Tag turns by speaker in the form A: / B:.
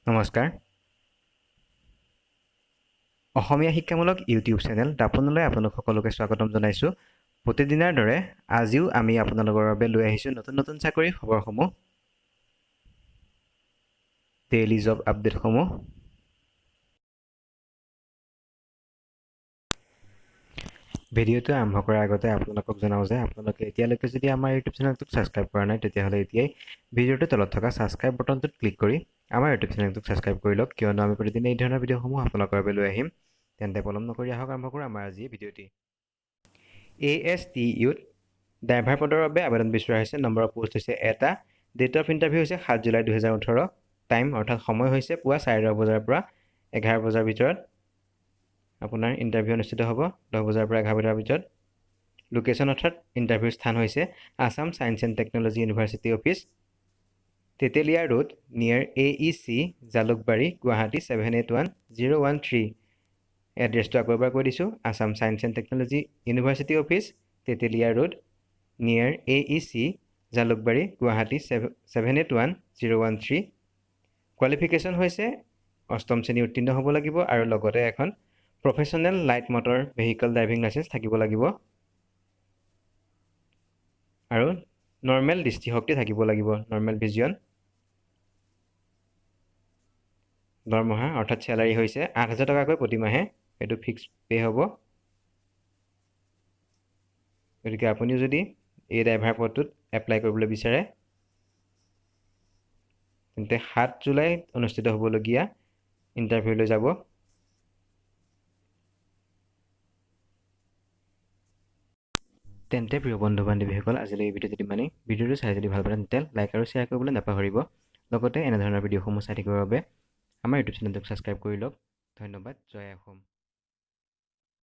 A: নমস্কাৰ, অসমীয়া শিক্ষামূলক YouTube channel দাপোনলৈ আপোনালোক সকলোকে স্বাগতম জনাইছোঁ। প্ৰতিদিনাৰ দৰে আজিও আমি আপোনালোকৰ বাবে লৈ আহিছোঁ নতুন নতুন চাকৰিৰ খবৰসমূহ, ডেইলি জব আপডেটসমূহ। ভিডিঅ'টো আৰম্ভ কৰাৰ আগতে আপোনালোকক জনাওঁ যে আপোনালোকে এতিয়ালৈকে যদি আমাৰ ইউটিউব চেনেলটোক ছাবস্ক্ৰাইব কৰা নাই, তেতিয়াহ'লে এতিয়াই ভিডিঅ'টোৰ তলত থকা ছাবস্ক্ৰাইব বটনটোত ক্লিক কৰি আমাৰ ইউটিউব চেনেলটোক ছাবস্ক্ৰাইব কৰি লওক, কিয়নো আমি প্ৰতিদিনে এই ধৰণৰ ভিডিঅ'সমূহ আপোনালোকৰ বাবে লৈ আহিম। তেন্তে পলম নকৰি আহক আৰম্ভ কৰোঁ আমাৰ আজি ভিডিঅ'টি। ASTUত ড্ৰাইভাৰ পদৰ বাবে আবেদন বিচৰা হৈছে। নম্বৰ অফ পোষ্ট হৈছে এটা। ডেট অফ ইণ্টাৰভিউ হৈছে 7 জুলাই 2018। টাইম অৰ্থাৎ সময় হৈছে পুৱা 10:30 বজাৰ পৰা 11 বজাৰ ভিতৰত আপোনাৰ ইণ্টাৰভিউ অনুষ্ঠিত হ'ব, 10 বজাৰ পৰা 11 বজাৰ ভিতৰত। লোকেশ্যন অৰ্থাৎ ইণ্টাৰভিউৰ স্থান হৈছে Assam science and technology university office, Tetelia road, near AEC, Jalukbari, Guwahati 781013। এড্ৰেছটো আকৌ এবাৰ কৈ দিছোঁ, Assam science and technology university office, Tetelia road, near AEC, Jalukbari, Guwahati 781013। Qualification হৈছে অষ্টম শ্ৰেণী উত্তীৰ্ণ হ'ব লাগিব আৰু লগতে এখন professional light motor vehicle driving licence থাকিব লাগিব আৰু নৰ্মেল দৃষ্টিশক্তি থাকিব লাগিব, নৰ্মেল ভিজন। দৰমহা অৰ্থাৎ চেলাৰী হৈছে 8000 টকাকৈ প্ৰতিমাহে, এইটো ফিক্স পে' হ'ব। গতিকে আপুনিও যদি এই ড্ৰাইভাৰ পদটোত এপ্লাই কৰিবলৈ বিচাৰে তেন্তে 7 জুলাইত অনুষ্ঠিত হ'বলগীয়া ইণ্টাৰভিউলৈ যাব। তেন্তে প্ৰিয় বন্ধু বান্ধৱীসকল, আজিলৈ এই ভিডিঅ'টো ইমানেই। ভিডিঅ'টো চাই যদি ভাল পালে তেন্তে লাইক আৰু শ্বেয়াৰ কৰিবলৈ নাপাহৰিব। লগতে এনেধৰণৰ ভিডিঅ'সমূহ চাই থাকিবৰ বাবে আমাৰ ইউটিউব চেনেলটোক ছাবস্ক্ৰাইব কৰি লওক। ধন্যবাদ। জয় অসম।